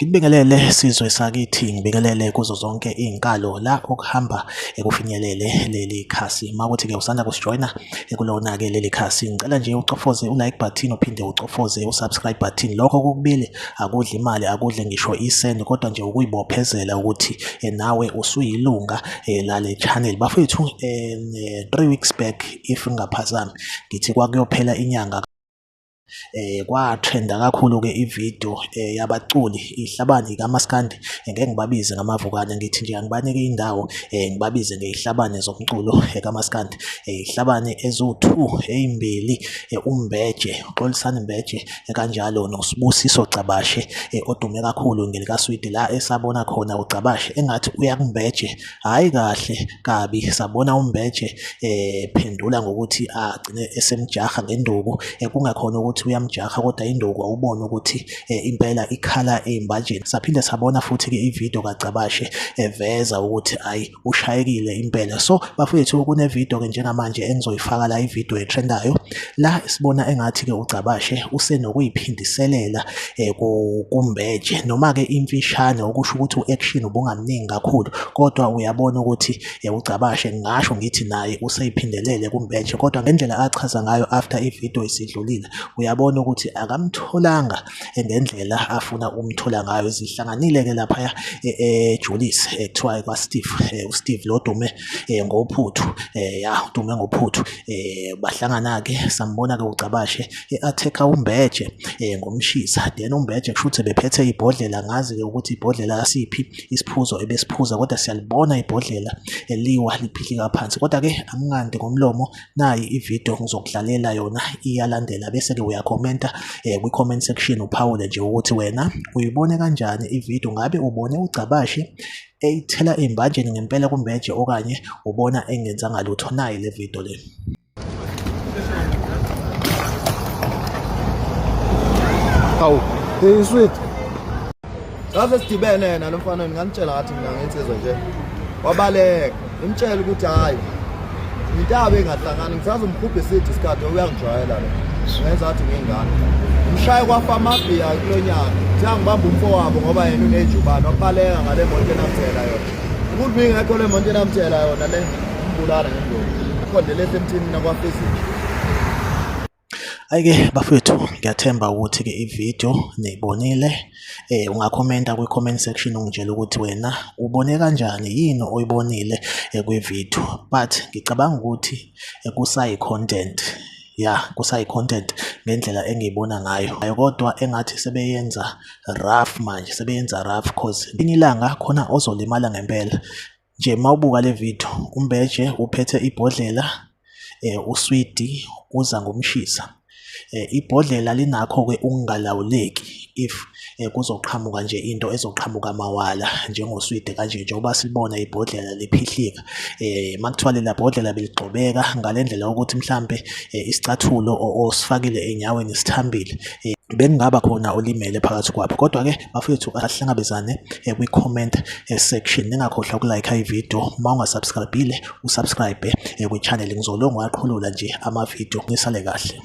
Ngikubingelele sizwe sakithi, ngibingelele kuzo zonke iy'nkalo la okuhamba kufinyelele leli khasi. Uma kuthi-ke usanda kusijoyina kulona-ke leli khasi, ngicela nje ucofoze u-like button uphinde ucofoze u-subscribe button. Lokho kokubili akudli imali, akudli ngisho isenti, kodwa nje ukuyibophezela ukuthi nawe usuyilunga lale channel. Bafethu, 3 weeks back, if ngingaphazami, ngithi kwakuyophela inyanga, kwatrenda kakhulu-ke ividiyo yabaculi ihlabane kamaskandi. Ngeke ngibabize ngamavukane, ngithi nje angibanike indawo, ngibabize ngey'hlabane zomculo kamaskandi, iy'hlabane eziwu-two, ey'mbili, uMbeje, uXolisani Mbeje, kanjalo noSibusiso Gcabashe, odume kakhulu ngelikaSwidi, la esabona khona uGcabashe engathi uyakuMbeje, hhayi kahle kabi. Sabona uMbeje phendula ngokuthi agcine esemjaha ngenduku, kungakhona ukuthi uyamjaha, kodwa induku awubone ukuthi impela ikhala ey'mbanjeni. Saphinde sabona futhi-ke ividiyo kaGcabashe eveza ukuthi hhayi, ushayekile impela. So bafethu, kunevidiyo-ke njengamanje engizoyifaka la, ividiyo etrendayo la sibona engathi-ke uGcabashe usenokuyiphindiselela kuMbeje, noma-ke imfishane, okusho ukuthi u-action ubungamningi kakhulu, kodwa uyabona ukuthi uGcabashe, ngingasho ngithi naye useyiphindelele kuMbeje. Kodwa ngendlela achaza ngayo after ividiyo isidlulile, uyabona ukuthi akamtholanga ngendlela afuna ukumthola ngayo. Zihlanganile-ke laphaya eJulius, kuthiwa kwa-Steve, uSteve lo odume ngophuthu, ya, udume ngophuthu. Bahlangana-ke, sambona-ke uGcabashe e-attack-a uMbeje ngomshisa, then uMbeje kusho ukuthi bephethe ibhodlela. Ngazi-ke ukuthi ibhodlela lasiphi isiphuzo ebesiphuza, kodwa siyalibona ibhodlela eliwa liphihlika phansi. Kodwa-ke angingandi ngomlomo, nayi ividiyo ngizokudlalela yona, iyalandela, bese-ke uyakhomenta kwi-comment section, uphawule nje ukuthi wena uyibone kanjani ividiyo. Ngabe ubone uGcabashe eyithela ey'mbanjeni ngempela kuMbeje, okanye ubona engenzanga lutho? Nayi le video le. Hawu, hey sweet. Sase sidibene yena lo mfana, ngingamtshela ngathi mina ngensizwa nje. Wabaleka. Ngimtshela ukuthi hayi. Intaba engahlangani, ngisazomkhupha isithi isikhathi, uyangijwayela lo. Ngenza ngathi ngingane. Ngimshaye kwafa amabhiya kulo nyaka. Kuthiwa ngibamba umfowabo ngoba yena unejubane, wabaleka ngale moto enamthela yona. Ukuthi bingekho le moto enamthela yona le, umbulala ngengozi. Khondele emthini mina kwafizinja. Hhayi-ke bafethu, ngiyathemba ukuthi-ke ividiyo niyibonile. Ungakhomenta kwi-comment section ungitshele ukuthi wena ubone kanjani, yini oyibonile kwividiyo. But ngicabanga ukuthi kusayi-content, ya, kusayi-content ngendlela engiyibona ngayo, kodwa engathi sebeyenza rough manje, sebeyenza rough, cause ngelinye ilanga khona ozolimala ngempela. Nje mawubuka le video, uMbeje uphethe ibhodlela, uSwidi uza ngomshisa. Ibhodlela linakho-ke ukungalawuleki if kuzoqhamuka nje into ezoqhamuka mawala njengoSwidi kanje, njengoba sibona ibhodlela liphihlika. Makuthiwa lela bhodlela beligxobeka ngale ndlela yokuthi mhlampe isicathulo osifakile ey'nyaweni sithambile, bekungaba khona olimele phakathi kwabo. Kodwa-ke bafethu, ahlangabezane kwi-comment section. Ningakhohlwa uku-like ividiyo, uma ungasubscribe-ile usubscribe kwi-channel. Ngizolongo waqhulula nje amavidiyo. Nisale kahle.